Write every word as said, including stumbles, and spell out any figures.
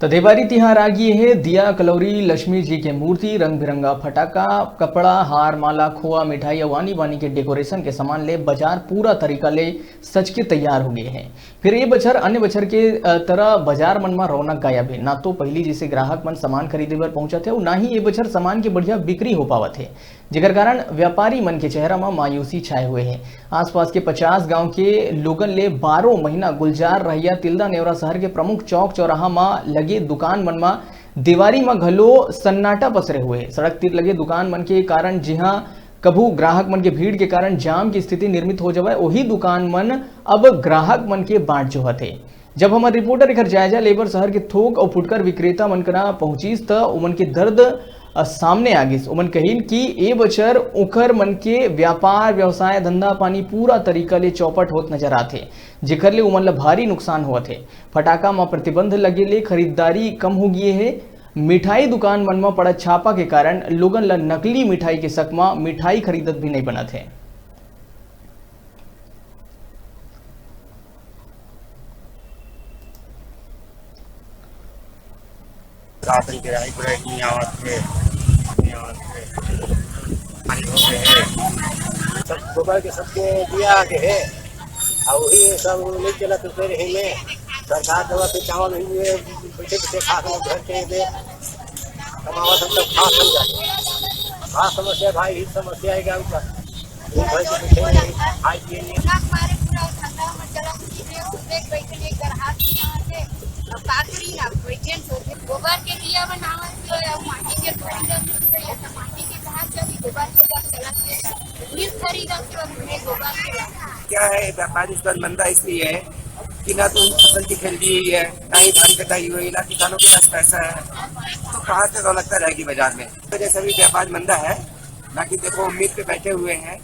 त देवारी तिहार आ गिए हे। दिया, कलौरी, लक्ष्मी जी के मूर्ति, रंग बिरंगा फटाका, कपड़ा, हार, माला, खोआ, मिठाई अउ आनी बानी के डेकोरेशन के सामान ले बजार पूरा तरीका ले सज के तैयार हो गे हे। फिर ए बछर अन्य बछर के, अ, तरह बजार मन म रौनक गायब हे। ना तो पहिली जैसे ग्राहक मन सामान खरीदे बर पहुंचत हे, अउ ना ही ए बछर सामान के बढ़िया बिक्री हो पावत हे, जेकर कारण व्यापारी मन के चेहरा म मायूसी छाए हुए हे। आसपास के पचास गांव के लोगन ले बारह महीना गुलजार रहइया तिल्दा नेवरा शहर के प्रमुख चौक चौराहा म लगे दुकान मन म देवारी म घलो सन्नाटा पसरे हुए हे। सड़क तीर लगे दुकान मन के कारण, जिहां कभू ग्राहक मन के भीड़ के कारण जाम की स्थिति निर्मित हो जावय, ओही दुकान मन अब ग्राहक मन के बाट जोहत हे। जब हमर रिपोर्टर एकर जायजा लेबर शहर के थोक अउ फुटकर विक्रेता मन करा पहुंचिस, त ओमन के दर्द, अ, सामने आ गिस। ओमन कहिन कि ए बछर ओकर मन के व्यापार, व्यवसाय, धंधा पानी पूरा तरीका ले चौपट होत नजर आथे, जेकर ले ओमन ल भारी नुकसान होवत हे। फटाका म प्रतिबंध लगे ले खरीदारी कम हो गिए हे। मिठाई दुकान मन म पड़त छापा के कारण लोगन ल नकली मिठाई के शक म मिठाई खरीदत भी नइ बनत हे। रात के आई ब्रेक नहीं आवत थे, नहीं आवत थे। पानी हो गए हैं। सब गोबर के सबके दिया आगे है। और वही सब नहीं चला तो फिर ही में सरकार दवा से चावल ही हुए, बैठे बैठे खा के घर के दे। कमावा सब तो खा खा जाए। हाँ, समस्या भाई, ही समस्या है क्या ऊपर? दिन भर के बैठे हैं, खाए पिए नहीं। हमारे पूरा ठंडा में चला, बैठे बैठे एक घर हाथ नहीं आते। अब का करी ना, कोई चेंज हो गया। गोबर के दिया बनावत हो या माटी के खरीदत हो या तो माटी के कहाँ चली, गोबर के जब चलत के बिल खरीदत हो, उन्हें गोबर के क्या है, व्यापार इस बार मंदा इसलिए है कि ना तो फसल की खरीदी हुई है, ना ही धान कटाई हुई, ना किसानों के पास पैसा है, तो कहाँ से रौनकता रहेगी बाजार में? इस वजह से भी व्यापार मंदा है। बाकी देखो, उम्मीद पे बैठे हुए हैं,